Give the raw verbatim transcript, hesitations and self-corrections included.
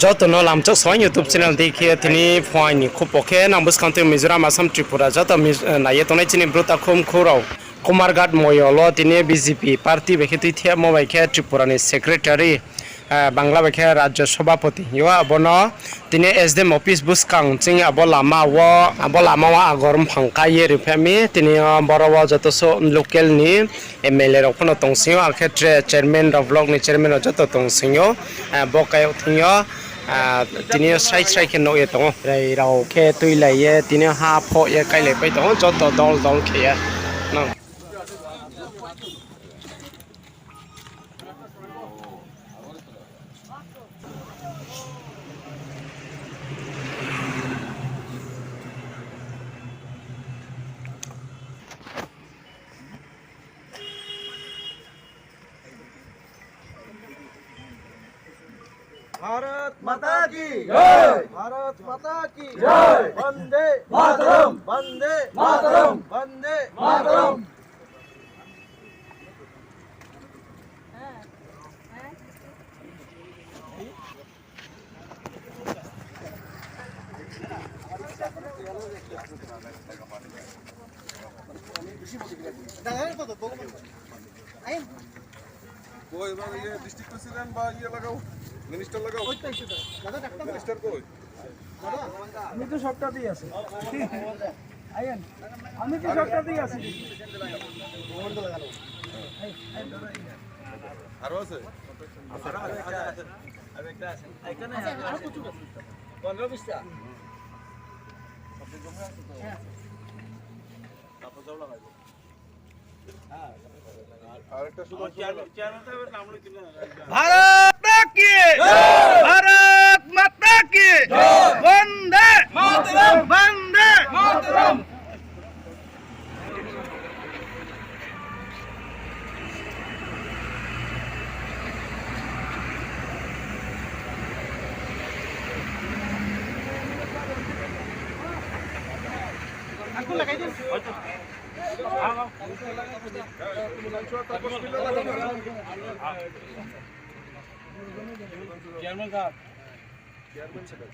Joto no lamchok song YouTube channel dei khe tini phuaing ni khupo khe nang buskang tei Mizoram, Assam, Tripura joto Miz-, eh, nai ye tongnai chini Bru takhum khou rao. Kumarghat moyol wo tini B J P party bai khe tuithemo bai khe Tripura ni secretary, eh, Bangla bai khe Rajya Sabhapati. Yo abo no tini S D M office buskang chini abo lama wo, abo lama wo agor mphang kai ye ripha mi. Tini yo boro wo joto so local ni M L A rao pho no tongsing yo, akhe tre chairman rao, block ni chairman rao joto tongsing yo, eh, bo kai thing yo, ah, tini yo srai srai khe nuh ye tong ou. Rai rao khe tuilai ye, tini yo ha phoh ye kailai pai tong ou, joto dol dol khe ye. No. Bharat माता की जय। भारत माता की जय। वंदे मातरम। वंदे मातरम। वंदे मातरम। वो एबार ये district president बा ये लगाओ, मिनिस्टर लगाओ। मिनिस्टर को। আমি তো সবটাতেই আছি। আইয়েন, আমি তো সবটাতেই আছি। আরো আছে? আরো একটা আছে। এখানে আরো কিছু আছে। পনেরো বিশটা। তারপর জল লাগাইবো। আরেকটা শুধু আমার চেয়ারম্যান, চেয়ারম্যান সাহেবের নাম লিখে দিন। भारत माता की जय। भारत माता की जय। वंदे मातरम। वंदे मातरम। চেয়ারম্যান সাহেব।